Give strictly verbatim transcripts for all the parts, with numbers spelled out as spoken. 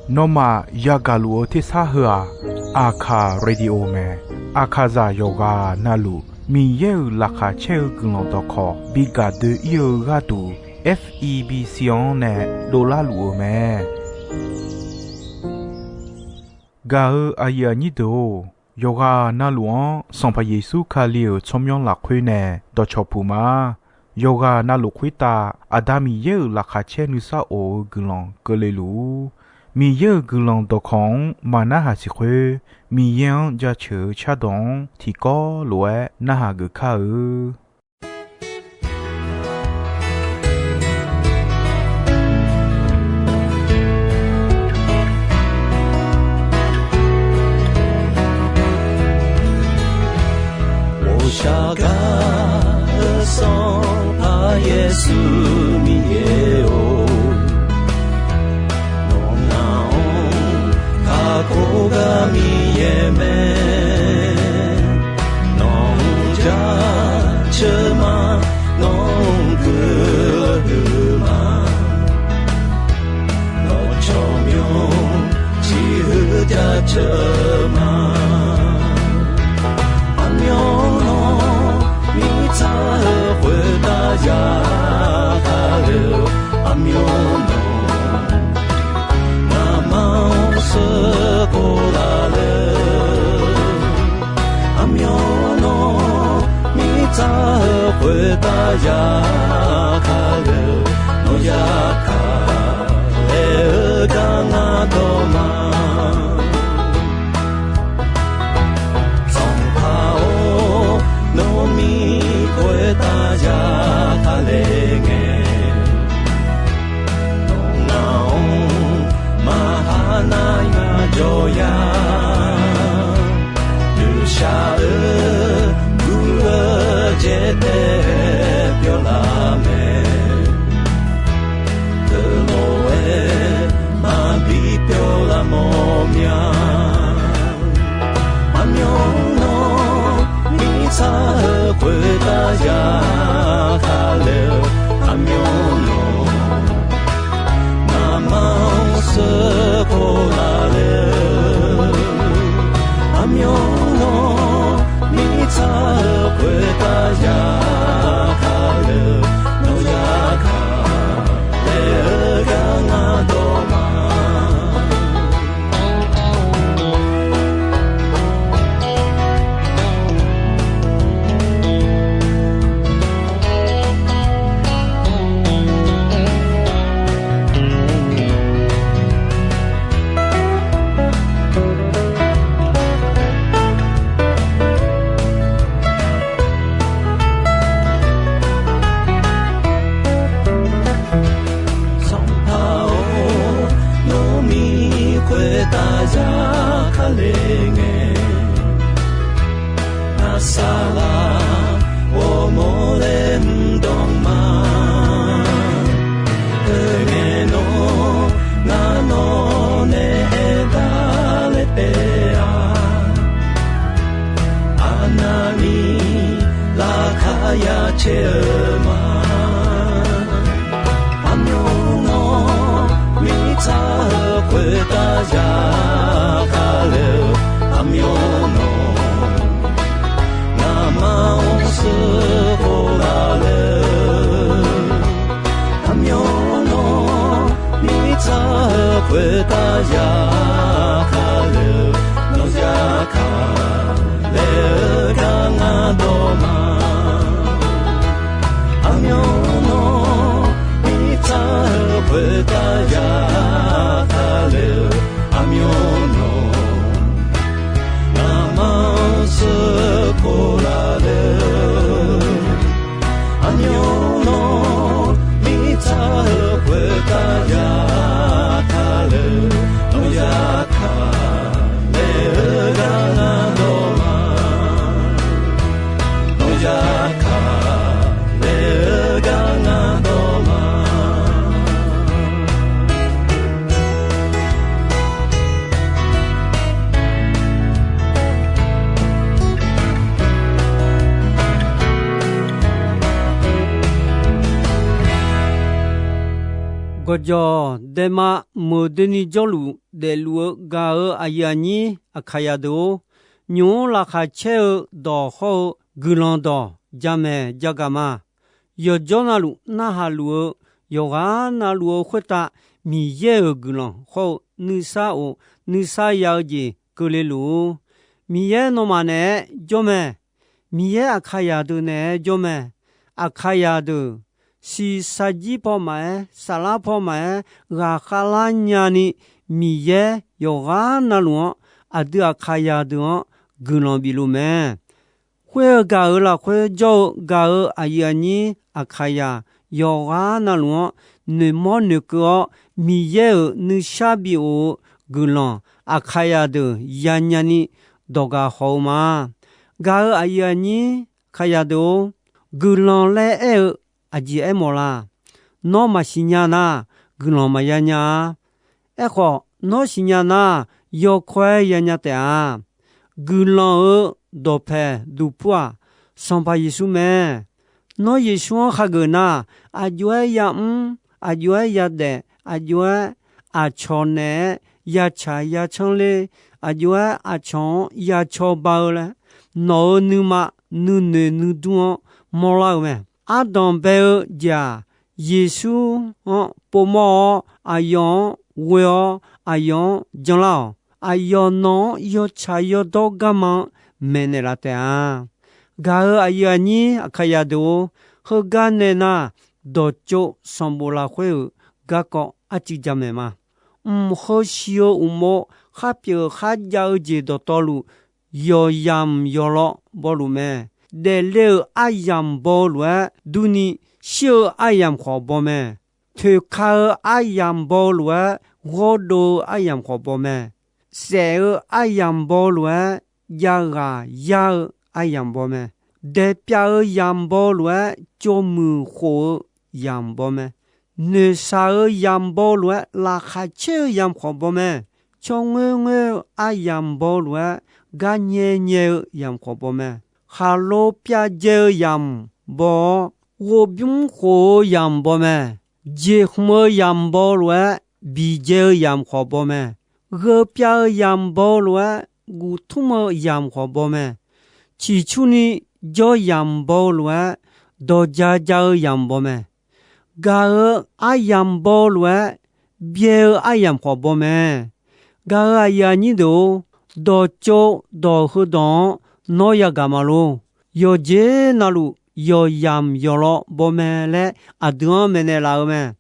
Nawmaf yagaq luf-eu tersar heu-aq, Aqkaq radio mae. Aqkaqzaq yawqghaq navluf Miqyaer-euq laqkhaq caer-eu guiqlanq dawqkawq bi gaq doe-ir-eu gharduq, F E B C-anr nae dovlar luf-eu mae. Gaq-eu aqyuif aqnyir deuq-or, yawqghaq navluf-anr Sanqpaq Yeqsur Kali-euq tsawrmyanr lafkhoer nae dawqcawq puq ma. Yawqghaq navluf khoertav Aqda Miqyaer-euq laqkhaq caer nuisar of-eu guiqlanq keuvle luf-ur. Miqyaer-euq guiqlanq dawqkawq-anr maqnarhaq siq khoer, Miqyaer-anr jaceuq-eu cardawq-anr tiqkawv lof-aer narhaq geuf kar-eu. 我下嘎的上怕耶稣米耶哦，我那哦，卡古嘎米耶咩。 Nawq-anr jaceuq ma, nawq-anr guiqlanq huiq ma, nawq tsawrmyanr ciqhuiq jaceuq ma. Aqmyanluf mirtsaq-eu khoertav ya kale-eu, aqmyanluf ngamaf-anr sheuqkhof laf le. Aqmyanluf mirtsaq-eu khoertav ya kale-eu, nawq ya kale-eu gar ngar dawq ma. Sanqpaq-or, nawmir khoertav ya kale ngae, nawq ngaq-anr maqha nar ngar jawr ya. Nuishaq-eu gur-eu jaetae pyawr laf mae. Teulof-aer maqbi pyawr laf mawr mya. Aqmyanluf mirtsaq-eu khoertav ya kale-eu, aqmyanluf ngamaf-anr sheuqkhof laf le-eu, aqmyanluf mirtsaq-eu khoertav ya kale-eu, nawq ya kale-eu gar ngar dawq ma. Sanqpaq-or, nawmir khoertav ya kale ngae, ngar saqlaq ghawrmawr laer mr dawq ma. Teungae nawr ngar nawq nae aertaq laer taef-a. Aqnavni laqkhaq ya caer-eu ma. Aqmyanluf mirtsaq-eu khoertav ya kale-eu, aqmyanluf ngamaf-anr sheuqkhof laf le-eu, aqmyanluf mirtsaq-eu khoertav ya kale-eu, nawq ya kale-eu gar ngar dawq ma. Aqmyanluf mirtsaq-eu khoertav ya kale-eu, aqmyanluf ngamaf-anr sheuqkhof laf le-eu, aqmyanluf mirtsaq-eu khoertav ya kale-eu, nawq ya kale-eu gar ngar dawq ma. Gawqjawq daema meuq doeni jawrluf daefluf-eu gaq-euq aqyuif aqnyir Aqkaqyaq deuq-or, nymq-mr laqkhaq caer-eu dawq hawr-eu guiqlanq dawq jamaeq jagaq ma. Yawqjawr navluf narhaq luf-eu, yawqghaq navluf-eu khoertav Miqyaer-euq guiqlanq hawr-eu nuisar of nuisar ya-eu jeq keuvle luf-ur. Miqyaer nawmaf naeq-aer jawr mae. Miqyaer Aqkaqyaq deuq naeq-aer jawr mae. Aqkaqyaq deuq shiqshaq jir paw maqaer, saflar paw maqaer, ghaqkhav lar nyani, Miqyaer yawqghaq navluf-anr aqdui Aqkaqyaq deuq-anr guiqlanq bif luf mae. Khoer-eu gaq-euq lafkhoer jawr-eu gaq-euq aqyuif aqnyir Aqkaqyaq yawqghaq navluf-anr noeqmawr noeqkeuv-awr, Miqyaer-euq nuishar bi of-eu guiqlanq Aqkaqyaq deuq yanya ni dawq gaq haw-eu ma. Gaq-euq aqyuif aqnyir Aqkaqyaq deuq-or, guiqlanq laer aer-eu aqjeq aermawf la? Nawr maqsiq nya nar, guiqlanq maqya nya-a. Aerkhawf, nawr siqnya nar, yawkawr-aer yanya taef-a. Guiqlanq-euq dawqpae duqpur-aq, Sanqpaq Yeqsur mae. Nawr Yeqsur-anr khageuf nar, aqjox-aer yamr, aqjox-aer yadaef, aqjox-aer aqcawq naeq-aer yataq yacanr ler, aqjox-aer aqcawq-anr yacawba-eu laer, nawq-euq nuima nuinoeq nuidur-anr mawrlar-eu mae. Ardanq bae-eu jeq-aq, Yeqsur-anr povmawr-awr, aqyawf-anr ghoe-awr, aqyawf-anr janlar-awq. Aqyawf nawq-anr yawtsaq yawdawr garma-anr maeqnaeq laf taef-a. Gaq-euq aqyuif aqnyir Aqkaqyaq deuq-or, heugar nae nar, dawqtsov sanqbof lafkhoer-euq garkawv arcuiv jamaeq ma. Mq heu shiq-eu uqmov kharpyeuf kharjav-eu jeq dawqtawvluf, yawqyamq yawqlaw bawluf mae. Daefle-euq aryamq baw-eu lof-aer durni, shir-eu aryamq khawf baw mae. Toeqka-eu aryamq baw-eu lof-aer, ghawrdov-eu aryamq khawf baw mae. Saef-eu aryamq baw-eu lof-aer, javghaq yar-eu aryamq baw mae. Daepyav-eu yamq baw-eu lof-aer, tsovmuiq khof-eu yamq baw mae. Noeqshaq-eu yamq baw-eu lof-aer, laqkhaq caer-eu yamq khawf baw mae. Tsawrngoer ngoer-eu aryamq baw-eu lof-aer, garnyae nyae-eu yamq khawf baw mae. Khaqlo pyavdzae-eu yamq baw-awr, ghovbymr khof-eu yamq baw mae. Jeqhmq-eu yamq baw-eu lof-aer, biqdzae-eu yamq khawf baw mae. Gheupyav-eu yamq baw-eu lof-aer, guftmr-eu yamq khawf baw mae. Ciqcurni jawr yamq baw-eu lof-aer, dawqja ja-eu yamq baw mae. Gaq-euq aryamq baw-eu lof-aer, byae-eu aryamq khawf baw mae. Gaq-euq aqyuif aqnyir deuq-or, dawqtsov dawq heudawq-anr nawr yagaq ma lor. Yawqjeq navluf yawqyamq yawqlaw baw mae laer aqdui-anr maeqnaeq laf-eu mae.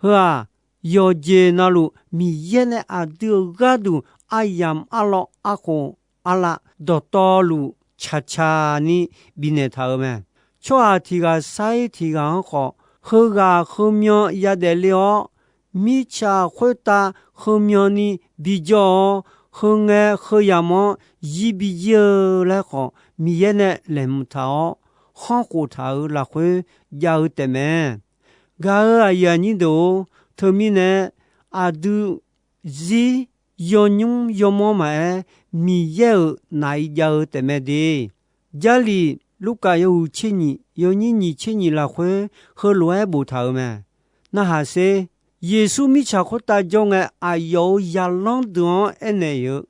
Heu-aq, yawqjeq navluf Miqyaer nae aqdui-euq gharduq aryamq arlawr arkhof arlav dawqtawvluf caqcaq ni bifnaeq taq-euq mae. Tsawrhaq tiq ghaq sar-ir tiq ghaq-anr khawf, heughaq heumyan yadaef le-awr, mirtsaq khoertav heumyan ni bijawr-awr, heungae heuyamq-anr zir bijir-eu laer khawf, Miqyaer nae laeqhmq taq-awr, khanrkhof taq-euq lafkhoer jav-eu taefmae. Gaq-euq aqyuif aqnyir deuq-or, teumirnae aqdui zir yawnymr yawmanr maqaer, Miqyaer-euq naq-i jav-eu taefmae de. Jarlif Lurkaf yawhuiq tser nyiq yawnyir nyiq tser nyiq lafkhoer heulof-aer boftaq-euq mae. Narhaq sher. Yeqsur mirtsaq khoertav jawr ngae, aqyawf-euq zaqlanr deuq-anr aernaeq-eu,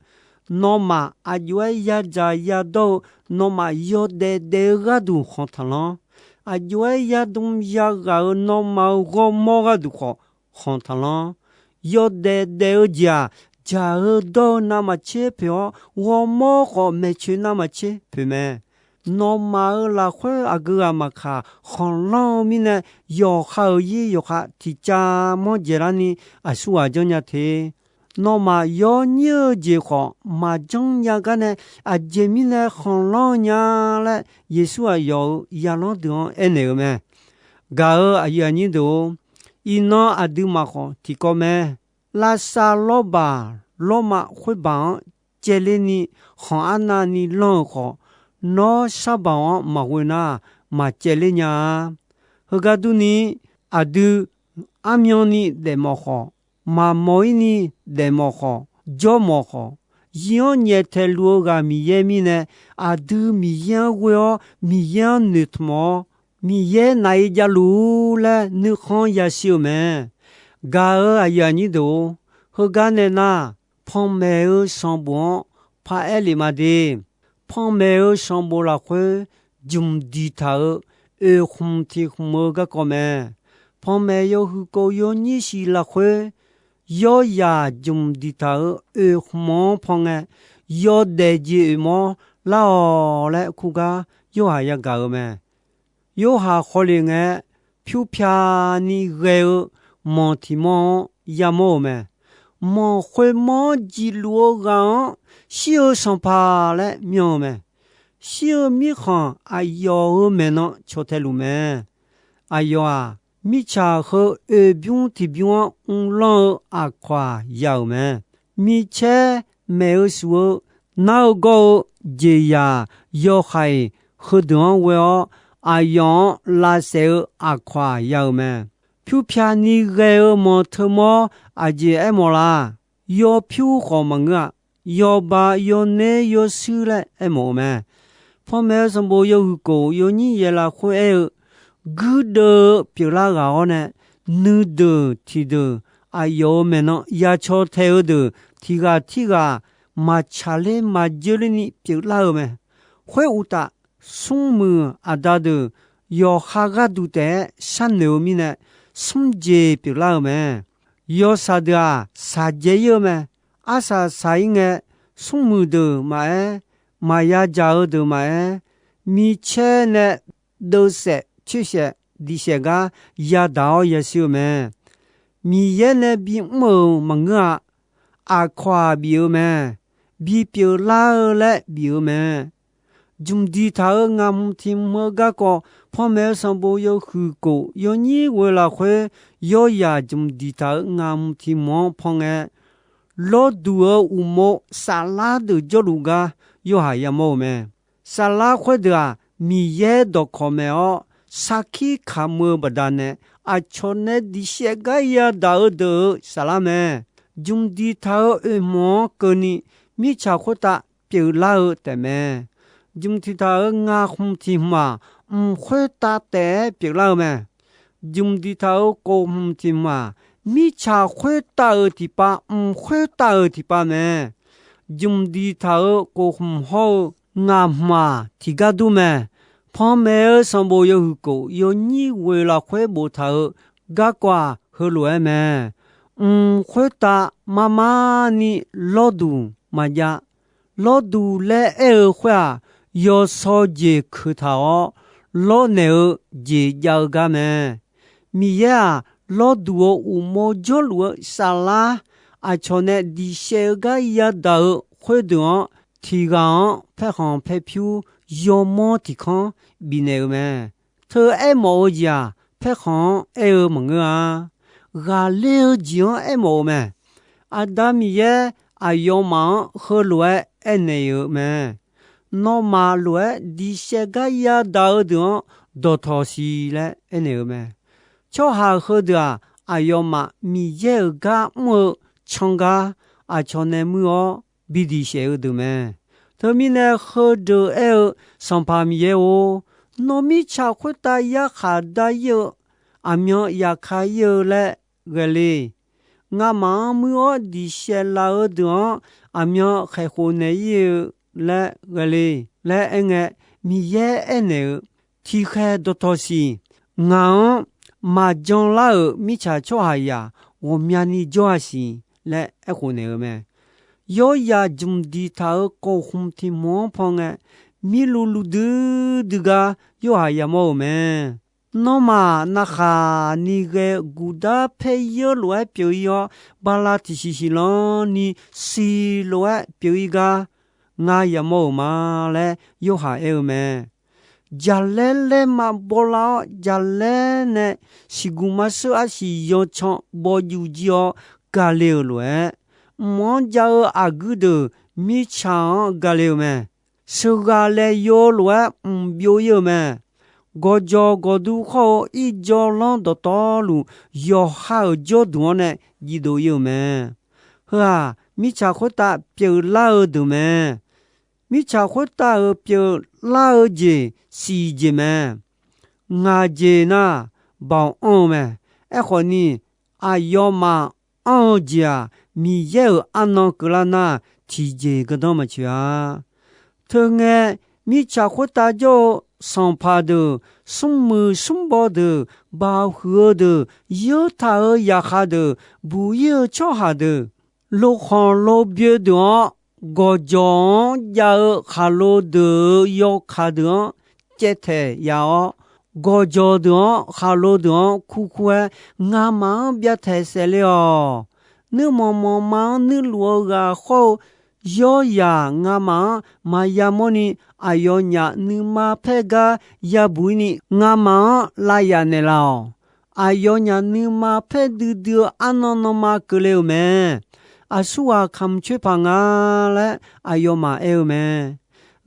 nawmaf aqjox-aer yadzaq yadawr-eu, nawmaf yawdaef daef-eu gharduq khanq taqlanr. Aqjox-aer yadm yaghaq-euq nawmaf-euq ghawrmawr gharduq khawf khanq taqlanr. Yawdaef daef-eu jeq-aq, dzaq-eu dawr-eu navmaqtser poeq-awr, ghawrmawr khawf maeqtsoeq navmaqtser poeq mae. Nawmaf-euq lafkhoer aqgeu ghaq maqkaq khanqlanr-eu mirnae, yawqha-euq ir yawqha tiqcav manr dzaeqlarni aqsurghaq janrnya te. Nawmaf yawnyir-eu jeq khawf maqjanr nya gar nae, aqjeq mirnae khanqlanr-eu nya laer, Yeqsur aqyawf-euq zaqlanr deuq-anr aernaeq-eu mae. Gaq-euq aqyuif aqnyir deuq-or, iqnan aqdui maqkhawf tiqkawv mae. Lavsav lawrbaq lawrma khoerbaq-anr caevler ni khanq arnavni lanr-eu khawf, nawr sarbaq-anr maqghoe nar, maqcaevler nya-a. Heugar durni, aqdui armyanni daefmawf khawf, maqmawf-ir ni daefmawf khawf, jawrmawf khawf, zir-anr nyaeftaeq luf-eu ghaq Miqyaer mirnae, aqdui Miqyaer-anr ghoe-awr Miqyaer-anr noeqtmq-awr, Miqyaer naq-i javluf-ur laer nuikhanr yashir-eu mae. Gaq-euq aqyuif aqnyir deuq-or, heugar nae nar, panmaeq-eu sanqbof-anr paraer lef ma de. Panmaeq-eu sanqbof lafkhoer jmq diqtaq-euq oeq khmq tiq khmq-eu garkawv mae. Panmaeq yawhuiq kov yawnyir shiq lafkhoer, yawrzaq jmq diqtaq-euq oeq khmq-anr pan ngae, yawdaef jeq oeq mawr lar-awq laer kur gar Yorhaq yagaq-euq mae. Yorhaq khawf le ngae, pyur pyani ghae-eu manq tiq manr-anr yamawr-euq mae. Manq khoermanr-anr jifluf-eu ghaq-anr shir-eu sanqpaq laer myan-eu mae. Shir-eu mirkhanq aqyawf-euq maeqnan caw tae luf mae. Aqyawf-aq, mirtsaq heu oeqbymr tiqbymr-anr mrlanr-eu aqkawq-aq ya-euq mae. Micaer maeq-eu shuf-eu nar-eu gawr-eu jeqzaq yawhaiq heudeuq-anr ghoe-awr, aqyawf-anr lavsaef-eu aqkawq-aq ya-euq mae. Pyur pyani ghae-eu manq teumawr aqjeq aermawf la? Yawpyur khawf maqngeur-a. Yawba yawner yawshuir laer aermawf-eu mae. Panmaeq-eu sanqbof yawhuiq kof yawnyir yaeq lafkhoer aer-eu, guirdeuv-eu pyeuflar ghaq-awr nae, nuideuq tiqdeuq aqyawf-euq maeqnan yacaw tae-eu deuq tiq ghaq tirghaq maqtsaq ler maqjeur ler ni pyeuflar-eu mae. Khoeruqtaf, smrmuiq aqda deuq yawqha gharduq taef-aer sharnoeq-eu mirnae, smr jeq pyeuflar-eu mae. Yawshaq deuq-aq, shaqjaev ir-eu mae. Arsaq shaq ir ngae, smrmuiq deuq maqaer, maqya dzaq-eu deuq maqaer, micaer nae deuvsaef coersaef diqsaef gar yadaq-awr yashir-eu mae. Miqyaer nae bimr-euq maqngeur-a. Aqkawq-aq bif-eu mae. Bipyeuf lar-eu laer bif-eu mae. Jmq diqtaq-euq ngaq hmq tiq hmq-eu garkawv, panmaeq-eu sanqbof yawhuiq kof yawnyir ghoe lafkhoer, yawrzaq jmq diqtaq-euq ngaq hmq tiq hmq-anr pan ngae, lawrduq-euq uqmov saflar deuq jawrluf gar Yorhaq yamawr-eu mae. Saflar khoerdeuq-aq, Miqyaer dawqkawq maeq-awr sarkir kamq-eu baqdanae, aqcawq nae diqsaef gar yadaq-eu deuq-euq saflar mae. Jmq diqtaq-euq oeq hmq-anr keuvni, mirtsaq khoertav pyeuflar-eu taefmae. Jmq diqtaq-euq ngaq hmq tiq hmq-aq, mq khoertav taef-aer pyeuflar-eu mae. Jmq diqtaq-euq kof hmq tiq hmq-aq, mirtsaq khoertav-euq tiqpav, mq khoertav-euq tiqpav mae. Jmq diqtaq-euq kof hmq hawr-eu ngaq hmq-aq, tiqgar dur mae. Panmaeq-eu sanqbof yawhuiq kof yawnyir ghoeq lafkhoer boftaq-euq garkawv-aq, heulof-aer mae. Mq khoertav marmar ni lawrduq maqjav. Lawrduq laer aer-eu khoer-aq, yawsaw jeq keuq taq-awr, lawrnaeq-eu jeq jav-eu gar mae. Miqyaer-aq, lawrduq-euq uqmov jawrluf-eu saflar, aqcawq nae diqsaef-eu gar yadaq-eu khoerdeuq-anr, tiq ghaq-anr paerkhanq paerpyur yawmawr tiq kanr bifnaeq-euq mae. Teu aermawf-eu jeq-aq, paerkhanq-anr aer-eu maqngeur-a. Ghaqler-eu jeq-anr aermawf-eu mae. Aqda Miqyaer aqyawfmaf-anr heulof-aer aernaeq-euq mae. Nawmaf lof-aer diqsaef gar yadaq-eu deuq-anr dawqtawq siq laer aernaeq-euq mae. Tsawrhaq heudeuq-aq, aqyawfmaf Miqyaer-euq gar mr-eu can gar aqcawq nae muir-awr bi diqsaef-eu deuq mae. Teumirnae heudeuq aer-eu, Sanqpaq Miqyaer-or, nawr mirtsaq khoertav yarkhaq dar ir-eu, aqmyan yaqka ir-eu laer ghae le. Ngamaf-anr muir-awr diqsaef laf-eu deuq-anr aqmyan khaeqkhof naeq ir-eu laer ghae le laer aerngae, Miqyaer aernaeq-eu, Tiqkhaeq dawqtawq siq. Ngaq-anr maqjan lar-euq mirtsaq tsawrhaqzaq ghawqmyani jawr-a siq laer aerkhof naeq-eu mae. Yawrzaq jmq diqtaq-euq kof hmq tiq hmq-anr pan ngae, mirluv luv duidui gar Yorhaq yamawr-euq mae. Nawmaf navkhaq ni ghae guqdar paer yeur lof-aer pyeuf ir-awr, bala tiqsiq siqlanr ni siq lof-aer pyeuf ir gar, ngar yamawr-euq ma laer Yorhaq aer-eu mae. Jaqlaer laer maqbaw lar-awr, jaqlaer nae siqguq marsheur arsiq yawcan baw juv jir-awr gale-euq lof-aer, mq-anr jav-eu aqguir deuq mirtsaq-anr gale-euq mae. Sheuqghaq laeq yov lof-aer mq byov ir-euq mae. Gawqjawq gawqdur khawr-eu irjawr lanr dawqtawvluf, yawqha-euq jawrduq-anr nae jiv dov ir-euq mae. Heu-aq, mirtsaq khoertav pyeuflar-eu deuq mae. Mirtsaq khoertav-euq pyeuflar-eu jeq siq jeq mae. Ngaq jeq nar, baoq anr-eu mae. Aerkhawf ni, aqyawfmaf anr-eu jeq-aq, Miqyaer-euq arnan keuvlar nar, tiqjeq gardanr maqtsoeq-a. Teungae, mirtsaq khoertav jawr-eu sanqpaq deuq, smrmuiq smrbaw deuq, baoq huiq-eu deuq, yeur taq-euq zaqkhav deuq, buq-ir-eu tsawrhaq deuq, lokhanq lobyoe deuq-anr, gawqjawq-anr jav-eu khaqlo deuq-euq yawkaq deuq-anr caevtaeq yaf-awr, gawqjawq deuq-anr, khaqlo deuq-anr kurkur-aer, ngamaf-anr byavtaeq saefle-awq. Nuirmanq manqma-anr nuirluf-eu ghaq khawr-eu yawrzaq ngamaf-anr maqya mawrni, aqyawfnyaf nuima paer gar yabuq-ir ni ngamaf-anr lav yaf naeqlaf-awq. Aqyawfnyaf nuima paer duidui-eu arnan nanma keuvle-euq mae. Aqsurghaq kamq coer paq nga laer aqyawfmaf aer-eu mae.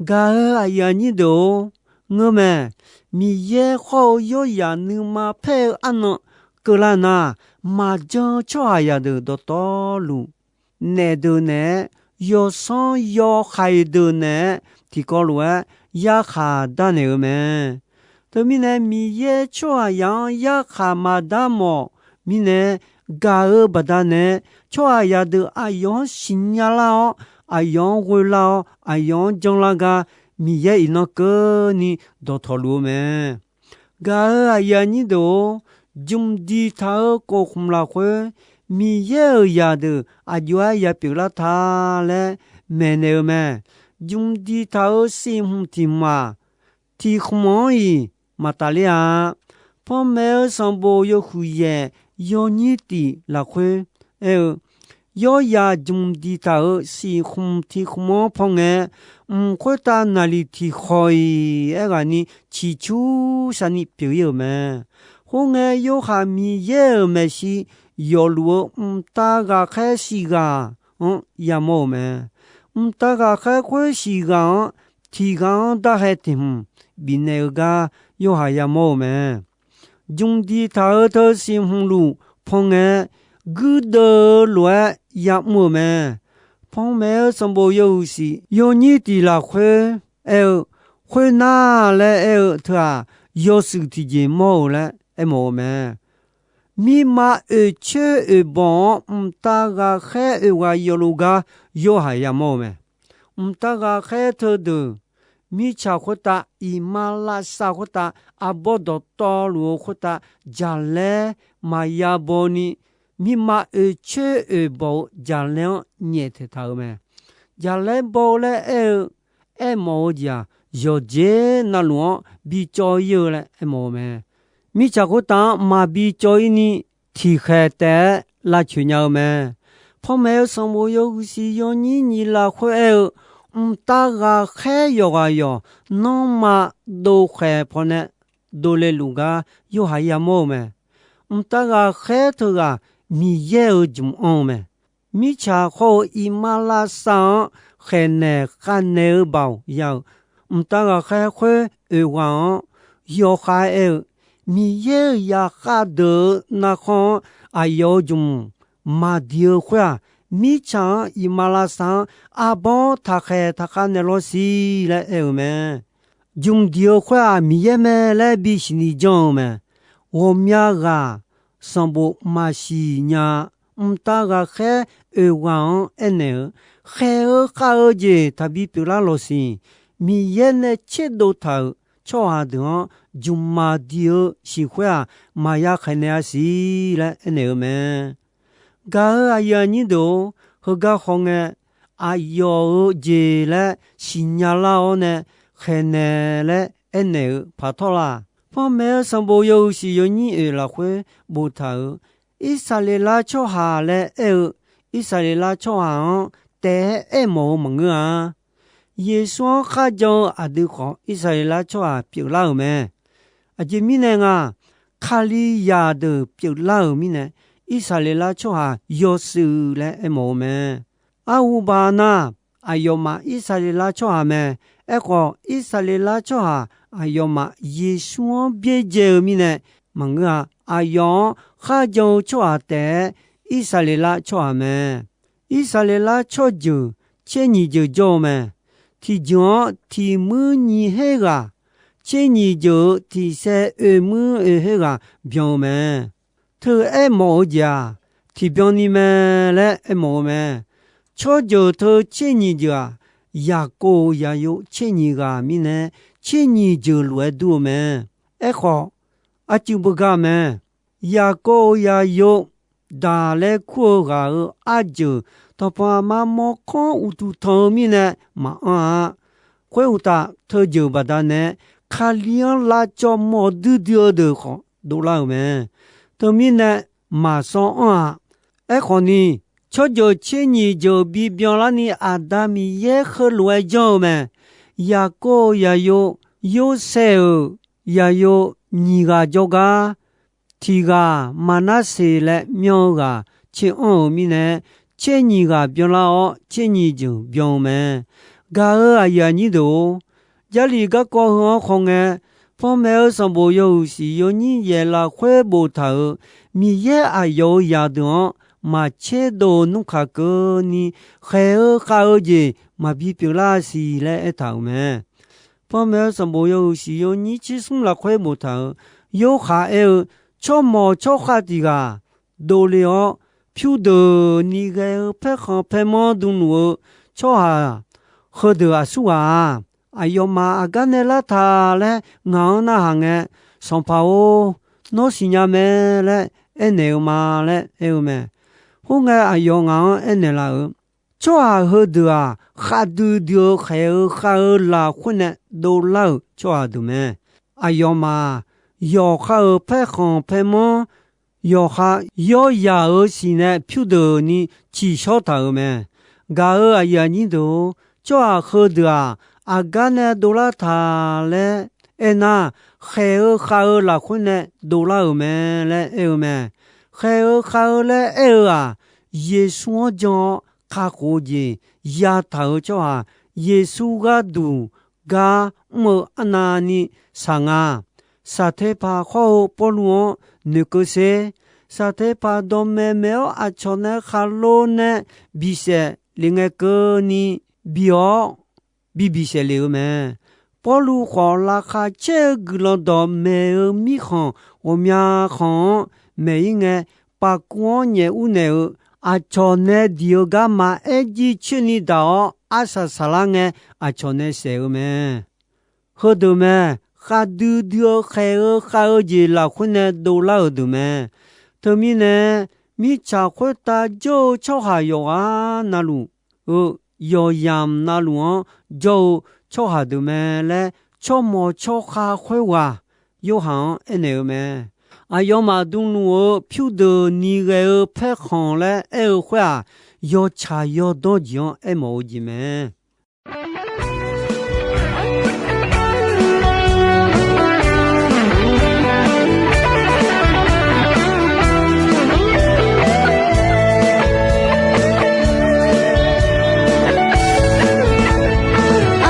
Gaq-euq aqyuif aqnyir deuq-or, ngeur mae. Miqyaer khawr-eu yawrzaq nuima paer-eu arnan keuvlar nar, maqjan-eu tsawrhaqzaq deuq dawqtawvluf, naef deuq naeq-aer, yawsanr yawhaiq deuq naeq-aer, tiqkawv lof-aer yarkhaq darnaeq-eu mae. Teumirnae, Miqyaer tsawrhaqzaq-anr yarkhaq maqdar mawf mirnae, gaq-eu baqdanae, tsawrhaqzaq deuq aqyawf-anr siqnya lar-awr, aqyawf-anr ghoe lar-awr, aqyawf-anr janlar gar, Miqyaer iqnan keuvni dawqtawvluf-eu mae. Gaq-euq aqyuif aqnyir deuq-or, jmq diqtaq-euq kof khmq lafkhoer, Miqyaer-euq zaqdeuq aqjox-aer ya pyeuflar ta laer maeqnaeq-eu mae. Jmq diqtaq-euq siqhmq tiq hmq-aq, tiq khmq-anr-iq maqtafler-a. Panmaeq-eu sanqbof yawhuiq yaeq yawnyir tiq lafkhoer aer-eu, yawrzaq jmq diqtaq-euq siqhmq tiq khmq-anr pan ngae, mq khoertav naqliq tiq khawq-iq aerghaqni ciqcur sharni pyeuf-ir-euq mae. Khoerngae, Yorhaq Miqyaer-euq maeqshi yawfluf-eu mqtav ghaqkhaer siq ghaq-anr yamawr-euq mae. Mqtav ghaqkhaer khoer siq ghaq-anr, tiq ghaq-anr darhae tiq hmq bifnaeq-eu gar Yorhaq yamawr-euq mae. Jmq diqtaq-eu teu siqhmq luf pan ngae, guirdeuv-eu lof-aer yamr-euq mae. Panmaeq-eu sanqbof yawhuiq siq yawnyir tiq lafkhoer aer-eu, khoernar laer aer-eu teu-aq, yawshuif tiqjeq mawr-euq laer aermawf-eu mae. Mirma oeqcoer oeqbawq-anr mqtav ghaqkhaer oeq ghaq yawfluf gar Yorhaq yamawr-eu mae. Mqtav ghaqkhaer teudeuq, mirtsaq khoertav iqmalavshav khoertav, arbawr dawqtawvluf-eu khoertav, jaqlaer maqya baw ni, mirma oeqcoer oeqbawq-eu jaqlaer-anr nyaeftaeq taq-euq mae. Jaqlaer baw-eu laer aer-eu, aermawf-eu jeq-aq, yawqjeq navluf-anr bicawv-ir-eu laer aermawf-eu mae. Mirtsaq khoertav-anr maqbi cawv-ir ni, tiqkhaeq taef-aer lavcoeq nya-eu mae. Panmaeq-eu sanqbof yawhuiq siq yawnyir nyiq lafkhoer aer-eu, mqtav ghaqkhaer yawqghaq yawq nanrma dovkhaeq pawnae dovle luf gar Yorhaq yamawr-eu mae. Mqtav ghaqkhaer teughaq Miqyaer-euq jmq anr-eu mae. Mirtsaq khawr-eu iqmalavshav-anr khaeqnaeq khavnaeq-eu baoq ya-euq mqtav ghaqkhaer khoer oeq ghaq-anr yawkhav aer-eu, Miqyaer-euq zaqkhav deuq-euq narkhan-anr aqyawf-euq jmq maqdiq-eu khoer-aq, mirtsaq-anr iqmalavshav-anr arbawr taqkhaeq taqkhav naeq lawr siq laer aer-euq mae. Jmq diq-eu khoer-aq, Miqyaer mae laer bisiq ni janr-eu mae. Ghawqmya ghaq sanqbof maqsiq nya-a. Mqtav ghaqkhaer oeq ghaq-anr aernaeq-eu, khaeq-eu khav-eu jeq taqbi pyeuflar lawq siq. Miqyaer nae tserdov taq-euq tsawrhaq deuq-anr jmq maqdiq-eu siq khoer-aq, maqya khaeqnaeq-a siq laer aernaeq-eu mae. Gaq-euq aqyuif aqnyir deuq-or, heugar khawf ngae, aqyawf-euq jeq laer siqnya lar-awr nae khaeqnaeq laer aernaeq-eu paq tawr la? Panmaeq-eu sanqbof yawhuiq siq yawnyir oeq lafkhoer boftaq-euq, Irsaqleqlav tsawrhaq laer aer-eu, Irsaqleqlav tsawrhaq-anr taef-aer aermawf-eu maqngeur-a. Yeqsur-anr kharjan-eu aqdui khawf, Irsaqleqlav tsawrhaq pyeuflar-euq mae. Aqjeq mirnae nga, Kalizaq deuq pyeuflar-euq mirnae, Irsaqleqlav tsawrhaq yawshuif laer aermawf-eu mae. Arhuba nar, aqyawfmaf Irsaqleqlav tsawrhaq mae. Aerkhawf, Irsaqleqlav tsawrhaq aqyawfmaf Yeqsur-anr byaerdzae-eu mirnae maqngeur-a. Aqyawf-anr kharjan-eu tsawrhaq taef-aer Irsaqleqlav tsawrhaq mae. Irsaqleqlav tsawrjeuq tser nyiq jeuq jawr-eu mae. Tiqjeuq-anr tiq muir nyiq her ghaq, tser nyiq jeuq-euq tiq saev oeq muir oeq her ghaq byan-eu mae. teu aermawf-eu jeq-aq, tiqbyan ni mae laer aermawf-eu mae. Tsawrjeuq teu tser nyiq jeuq-aq, Yaqkov-euq yaqyo tser nyiq ghaq mirnae, tser nyiq jeuq lof-aer dur-eu mae. Aerkhawf, aqcuif beugar mae. Yaqkov-euq yaqyo daq laer kur-eu ghaq-euq arjeuq tanqpanq aqma mawrkawr uqduq tanq-eu mirnae maqanr-a. Khoeruqtaf, teujeuq baqdanae Kali-anr lavcawv mawq duidui-eu deuq khawf dovlar-euq mae. Teumirnae maqsawr anr-a. Aerkhawfni, tsawrjeuq tser nyiq jeuq bibyan larni Aqda Miqyaer heulof-aer janr-eu mae. Yaqkov-euq yaqyo Yorsaev-euq yaqyo nyiq ghaq jawrgar, tiq ghaq Maqnarseq laer myan-eu ghaq tser anr-euq mirnae, tser nyiq ghaq byanlar-awr, tser nyiq jeuq byan-eu mae. Gaq-euq aqyuif aqnyir deuq-or, Jarlif garkawv heu-anr khawf ngae, panmaeq-eu sanqbof yawhuiq siq yawnyir yaeq lafkhoer boftaq-euq Miqyaer aqyawf-euq zaqdeuq-anr maqtserdov-eu nmr kaq keuvni, khaeq-eu khav-eu jeq maqbi pyeuflar siq laer aertaq-euq mae. Panmaeq-eu sanqbof yawhuiq siq yawnyir tser smr lafkhoer boftaq-euq, Yorhaq aer-eu, tsawrmawq tsawrkhav tiq ghaq dovle-awr, pyurdeuqni ghae-eu paerkhanq paermanr dmluf-eu tsawrhaq heudeuq aqsurghaq-aq, aqyawfmaf aqgar nae lartaq laer ngaq-anr narhaq ngae, Sanqpaq-or, nawr siqnya mae laer aernaeq-eu ma laer aer-eu mae. Khoerngae, aqyawf ngaq-anr aernaeq laf-euq, tsawrhaq heudeuq-aq, khavdui dui-eu khaeq-eu khav-eu lafkhoer nae dovlar-euq tsawrhaq deuq mae. Aqyawfmaf yawqha-euq paerkhanq paermanr, yawqha yawryaq-euq siq nae pyurdeuqni ciqshawr taq-euq mae. Gaq-euq aqyuif aqnyir deuq-or, tsawrhaq heudeuq-aq, aqgar nae dovlar taq laer aernar, khaeq-eu khav-eu lafkhoer nae dovlar-euq mae laer aer-eu mae. Khaeq-eu khav-eu laer aer-eu-aq, Yeqsur-anr jan-awr kakhof-eu jeq yataq-euq tsawrhaq, Yeqsur gharduq gar mr-eu arnavni saq nga. Saqteqpaq khawr-eu Pawrluv-anr noeqkeuv sher. Saqteqpaq dawqmaeq maeq-awr aqcawq nae khaqlo nae bisaef lef ngae keuvni bi-awr, bi bisaef lef-eu mae. Pawrluv khawf, laqkhaq caer-eu guiqlanq dawqmaeq-eu mirkhanq ghawqmya khanq-anr maeq-ir ngae, paqkuv-anr nyaef ur naeq-eu, aqcawq nae diq-eu garma aer jircoer ni daq-awr arsaq saqlar ngae, aqcawq nae saef-eu mae. Heudeuq mae, khavdui dui-eu khaeq-eu khav-eu jeq lafkhoer nae dovlar-euq deuq mae. Teumirnae, mirtsaq khoertav jawr-eu tsawrhaq yawqghaq navluf-eu, yawqyamq navluf-anr jawr-eu tsawrhaq deuq mae laer, tsawrmawq tsawrkhav khoerghaq Yorhaq-anr aernaeq-eu mae. Aqyawfmaf dmluf-eu pyurdeuqni ghae-eu paerkhanq laer aer-eu khoer-aq, yawtsaq yawdawr jeq-anr aermawf-eu jeq mae.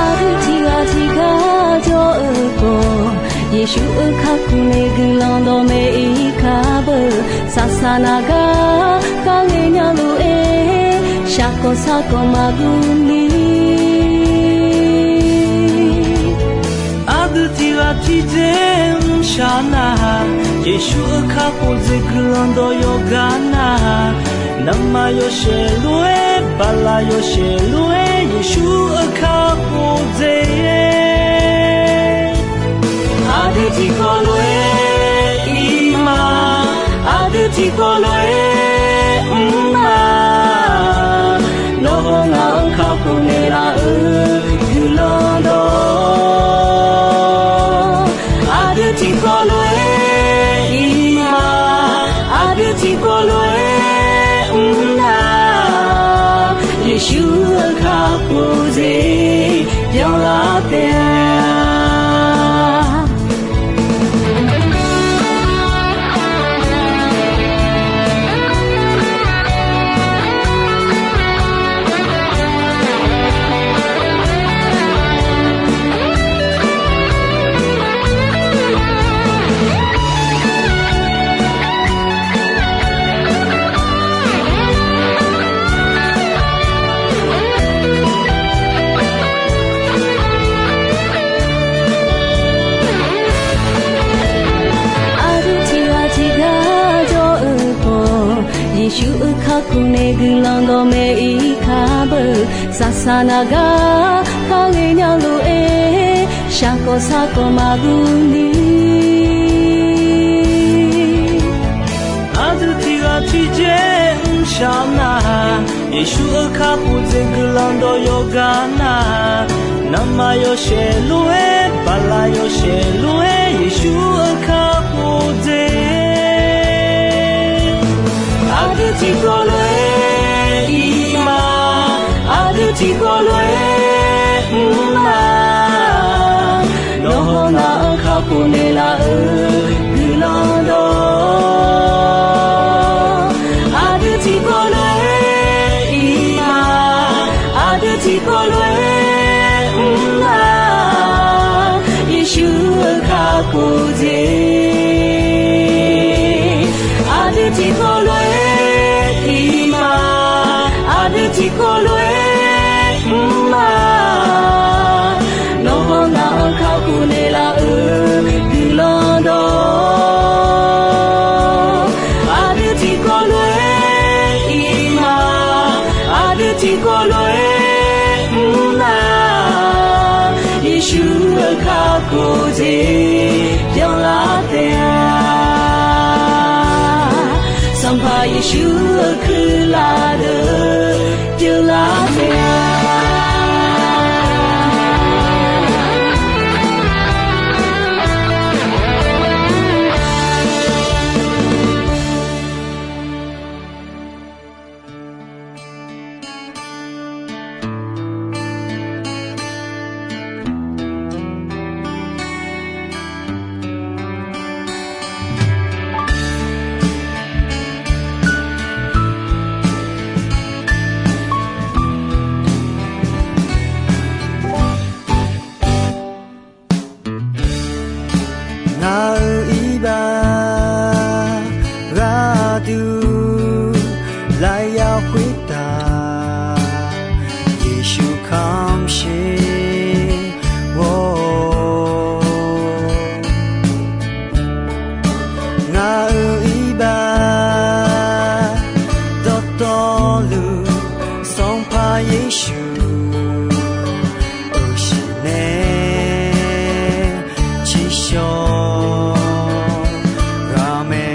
Aqdui tiqghaq tiqgar jawr-eu khawf, Yeqsur-euq kakhof nae guiqlanq dawqmaeq-ir kar beu. Saqsaq naq gar kar ngae nya lof-aer, shaqkawq saqkawq maqguv ni. Aqdui tiqghaq tiqdzer mrshaq nar-aq, Yeqsur-euq kakhof dzaeq guiqlanq dawq yawqgar nar-aq, navmaqyawshaef lof-aer, baqlaq yawshaef lof-aer, Yeqsur-euq kakhof dzaeq-aer, aqdui tiqkawv lof-aer ir ma. Aqdui tiqkawv lof-aer mr ma. Nawr-eu ngaq-anr kakhof naeqlaf-euq guiqlanq dawq, aqdui tiqkawv lof-aer ir ma. Aqdui tiqkawv lof-aer mr na. Yeqsur-euq kakhof dzaeq byanlar taef-a. Kakhof nae guiqlanq dawqmaeq-ir kar beu, saqsaq naq gar kar ghae nya lof-aer, shaqkawv sarkawv maqguv ni. Aqdui tiq ghaq tiq dzae mrshaq nar, Yeqsur-euq kakhof dzaeq guiqlanq dawq yawqghaq nar, naqma yawshaef lof-aer, baqlaq yawshaef lof-aer, Yeqsur-euq kakhof dzaeq. Aqdui tiqkawv lof-aer ir ma, aqdui tiqkawv lof-aer mr ma. Nawr hawr ngaq-anr kakhof naeqlaf-euq guiqlanq dawq, aqdui tiqkawv lof-aer ir ma, aqdui tiqkawv lof-aer mr ma. Yeqsur-euq kakhof dzaeq. Aqdui tiqkawv lof-aer ir ma, aqdui tiqkawv lof-aer mr ma. Nawr hawr ngaq-anr kakhof naeqlaf-euq guiqlanq dawq, aqdui tiqkawv lof-aer ir ma, aqdui tiqkawv lof-aer mr ma. Yeqsur-euq kakhof dzaeq byanlar taef-a. Sanqpaq Yeqsur-euq kuirlaf deuq byanlar taef-a. Ngaq-euq iqbax gharduq lafyaq khoertav, Yeqsur kamq sher-awr. Ngaq-euq iqbax dawqtawvluf, Sanqpaq Yeqsur-euq shiq nae tsiqshawr ghaq mae.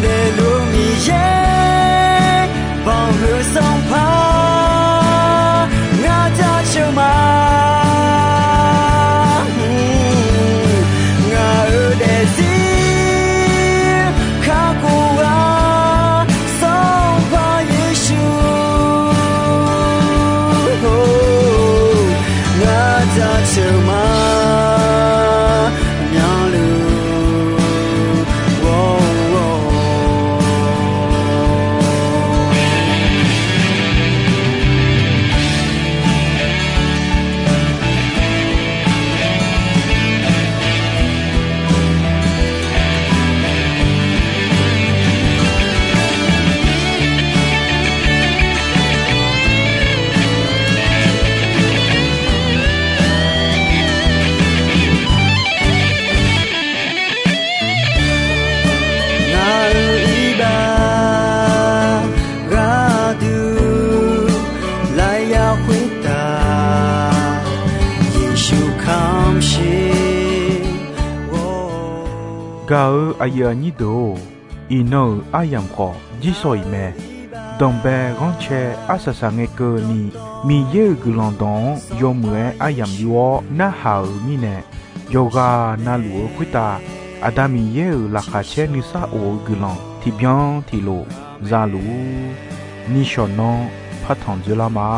Daefluf Miqyaer banqluf Sanqpaq ngar jaceuq ma. Ngaq-euq daefzir kakhof ghaq Sanqpaq Yeqsur, ngar jaceuq ma. Myanluf-awr. Ngaq-euq iqbax gharduq lafyaq khoertav, Yeqsur kamq sher-awr. Gaq-euq aqyuif aqnyir deuq-or, iqnan-euq aryamq khawf jirsawq iq mae. Danqbae ghanrcae arsaq saq ngae keuvni, Miqyaer-euq guiqlanq dawq-anr yawmuiq-aer aryamq yur-awr narhaq-euq mirnae, yawqghaq navluf-eu khoertav Aqda Miqyaer-euq laqkhaq caer nuisar of-eu guiqlanq tiqbyan tiqlof za luf-ur. Nishawq nanr partanq dzoerlar ma.